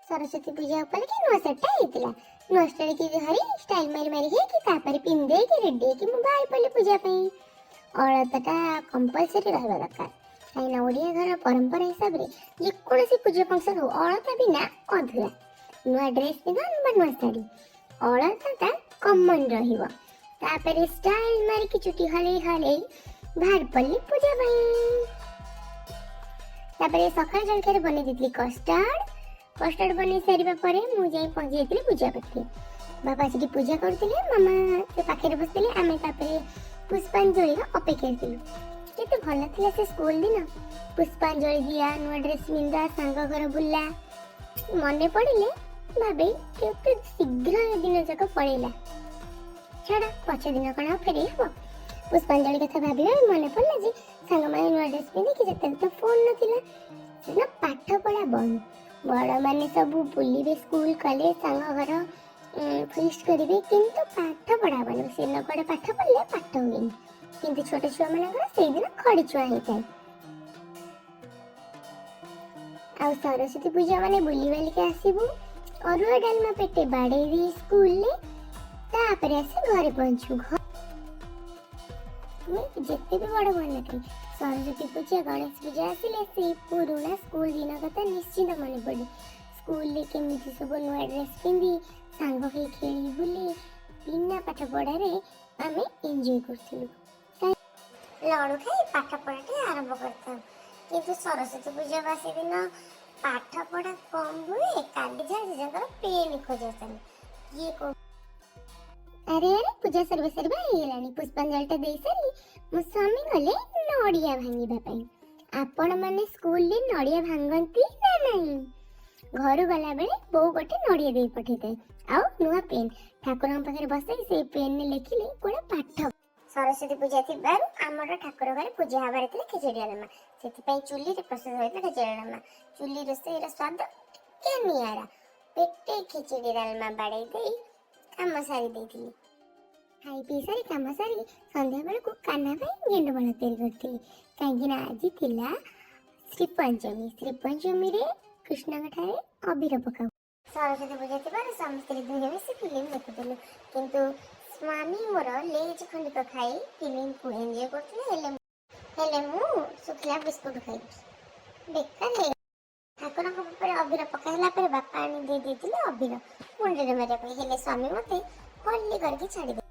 ସରସ୍ୱତୀ ପୂଜା ଉପଲକ୍ଷେ ନୂଆ ଶାଢ଼ୀଟା ହେଇଥିଲା। ନୂଆ ଶାଢ଼ୀକି ଧରି ଷ୍ଟାଇଲ୍ ମାରି ମାରି ହେଇକି, ତାପରେ ପିନ୍ଧେଇକି, ରେଡ଼ି ହେଇକି ମୁଁ ବାହାରି ପଡ଼ିଲି ପୂଜା ପାଇଁ। ଅଳତାଟା କମ୍ପଲସରି ରହିବା ଦରକାର, କାହିଁକିନା ଓଡ଼ିଆ ଘର ପରମ୍ପରା ହିସାବରେ ଯେକୌଣସି ପୂଜା ଫଙ୍କସନ୍ ହଉ, ଅଳତା ବିନା ଅଧୁରା। ନୂଆ ଡ୍ରେସ୍ ପିନ୍ଧ ବା ନୂଆ ଶାଢ଼ୀ, ଅଳତାଟା କମନ୍ ରହିବ। ତାପରେ ଷ୍ଟାଇଲ୍ ମାରିକି, ଚୁଟି ହଲେଇ ହଲେଇ ବାହାରି ପଡ଼ିଲି ପୂଜା ପାଇଁ। ତାପରେ ସକାଳ ଜଳଖିଆରେ ବନେଇ ଦେଇଥିଲି କଷ୍ଟାର୍ଡ। କଷ୍ଟାର୍ଡ ବନେଇ ସାରିବା ପରେ ମୁଁ ଯାଇ ପହଞ୍ଚି ଯାଇଥିଲି ପୂଜା ପାଖରେ। ବାବା ସେଠି ପୂଜା କରୁଥିଲେ, ମାମା ସେ ପାଖରେ ବସିଥିଲେ। ଆମେ ତାପରେ ପୁଷ୍ପାଞ୍ଜଳିର ଅପେକ୍ଷାରେ ଥିଲୁ। କେତେ ଭଲ ଥିଲା ସେ ସ୍କୁଲ ଦିନ! ପୁଷ୍ପାଞ୍ଜଳି ଦିଆ, ନୂଆ ଡ୍ରେସ୍ ପିନ୍ଧା, ସାଙ୍ଗ ଘର ବୁଲା, ମନେ ପଡ଼ିଲେ ଭାବେ କେତେ ଶୀଘ୍ର ଏ ଦିନ ଯାକ ପଳେଇଲା। ଛାଡ଼, ପଛ ଦିନ କ'ଣ ଆଉ ଫେରେଇ ହବ? ପୁଷ୍ପାଞ୍ଜଳି କଥା ଭାବି ଭାବି ମନେ ପଡ଼ିଲା ଯେ ସାଙ୍ଗମାନେ ନୂଆ ଡ୍ରେସ୍ ପିନ୍ଧିକି, ଯେତେବେଳେ ତ ଫୋନ୍ ନଥିଲା, ସେଦିନ ପାଠ ପଢ଼ା ବନ୍ଦ। ବଡ଼ମାନେ ସବୁ ବୁଲିବେ, ସ୍କୁଲ, କଲେଜ, ସାଙ୍ଗ ଘର, ଫିଷ୍ଟ କରିବେ, କିନ୍ତୁ ପାଠ ପଢ଼ା ହବନି। ସେଦିନ କୁଆଡ଼େ ପାଠ ପଢ଼ିଲେ ପାଠ ହୁଏନି। କିନ୍ତୁ ଛୋଟ ଛୁଆମାନଙ୍କର ସେଇଦିନ ଖଡ଼ି ଛୁଆଁ ହେଇଥାଏ। ଆଉ ସରସ୍ୱତୀ ପୂଜା ମାନେ ବୁଲି ବାଲିକି ଆସିବୁ, ଅରୁଆ ଡାଲମା ପେଟେ ବାଡ଼େଇ ଦେଇ ସ୍କୁଲରେ, ତାପରେ ଆସି ଘରେ ପହଞ୍ଚିବୁ। ଆମେ ଯେତେ ବି ବଡ଼ ହୁଅନା କାହିଁକି, ସରସ୍ୱତୀ ପୂଜା, ଗଣେଶ ପୂଜା ଆସିଲେ ସେଇ ପୁରୁଣା ସ୍କୁଲ ଦିନ କଥା ନିଶ୍ଚିନ୍ତ ମନେ ପଡ଼େ। ସ୍କୁଲରେ କେମିତି ସବୁ ନୂଆ ଡ୍ରେସ୍ ପିନ୍ଧି, ସାଙ୍ଗ ହେଇ ଖେଳି ବୁଲି, ବିନା ପାଠ ପଢ଼ାରେ ଆମେ ଏନ୍ଜୟ କରୁଥିଲୁ। ଲଡ଼ୁ ଖାଇ ପାଠ ପଢ଼ାଟି ଆରମ୍ଭ କରିଥାଉ। କିନ୍ତୁ ସରସ୍ୱତୀ ପୂଜା ବାସି ଦିନ ପାଠ ପଢ଼ା କମ୍ ହୁଏ, କାଲି ଯାହା ଜେଜେଙ୍କର ପେନ୍ ଖୋଜା ଚାଲେ। କିଏ କୋଉ ଆରେ ଆରେ, ପୂଜା ସରିବା ସରିବା ହେଇଗଲାଣି। ପୁଷ୍ପାଞ୍ଜଳିଟା ଦେଇସାରି ମୋ ସ୍ୱାମୀ ଗଲେ ନଡ଼ିଆ ଭାଙ୍ଗିବା ପାଇଁ। ଆପଣମାନେ ସ୍କୁଲରେ ନଡ଼ିଆ ଭାଙ୍ଗନ୍ତି ନା ନାହିଁ? ଘରୁ ଗଲାବେଳେ ବୋଉ ଗୋଟେ ନଡ଼ିଆ ଦେଇ ପଠେଇଥାଏ ଆଉ ନୂଆ ପେନ୍। ଠାକୁରଙ୍କ ପାଖରେ ବସାଇ ସେଇ ପେନ୍ରେ ଲେଖିଲେ କୁଆଡ଼େ ପାଠ। ସରସ୍ୱତୀ ପୂଜା ଥିବାରୁ ଆମର ଠାକୁର ଘରେ ପୂଜା ହେବାର ଥିଲା ଖେଚେଡ଼ି ଡାଲମା। ସେଥିପାଇଁ ଚୁଲିରେ ପ୍ରସ୍ତୁତ ହୋଇଥିଲା ଖେଚେଡ଼ି ଡାଲମା। ଚୁଲି ରୋଷେଇର ସ୍ୱାଦ ଟିକେ ନିଆରା। ପେଟେ ଖେଚେଡ଼ି ଡାଲମା ବାଡ଼େଇ ଦେଇ କାମ ସାରି ଦେଇଥିଲି। ଖାଇ ପିଇ ସାରି, କାମ ସାରି ସନ୍ଧ୍ୟା ବେଳକୁ କାହ୍ନା ପାଇଁ ଗେଣ୍ଡୁମାଳ ତିଆରି କରିଥିଲି, କାହିଁକି ନା ଆଜି ଥିଲା ଶ୍ରୀପଞ୍ଚମୀ। ଶ୍ରୀପଞ୍ଚମୀରେ କୃଷ୍ଣଙ୍କ ଠାରେ ଅବିର ପକାଉ। ସରସ୍ୱତୀ ପୂଜା ଥିବାରୁ ସ୍ୱାମୀ ସ୍ତ୍ରୀ ଦୁହେଁ ମିଶି ଫିଲ୍ମ ଦେଖୁଥିଲୁ। କିନ୍ତୁ ସ୍ୱାମୀ ମୋର ଲେଜ୍ ଖଣ୍ଡିକ ଖାଇ ଫିଲ୍ମକୁ ଏନ୍ଜୟ କରୁଥିଲେ, ହେଲେ ମୁଁ ଶୁଖିଲା ବିସ୍କୁଟ ଖାଇଛି। ବେକାର ହେଇଗଲା। ଠାକୁରଙ୍କ ଉପରେ ଅବିର ପକା ହେଲା ପରେ ବାପା ଆଣି ଦେଇ ଦେଇଥିଲେ ଅବିର ମୁଣ୍ଡରେ ମାରିବା ପାଇଁ। ହେଲେ ସ୍ୱାମୀ ମୋତେ ହୋଲି କରିକି ଛାଡ଼ିଦେଲେ।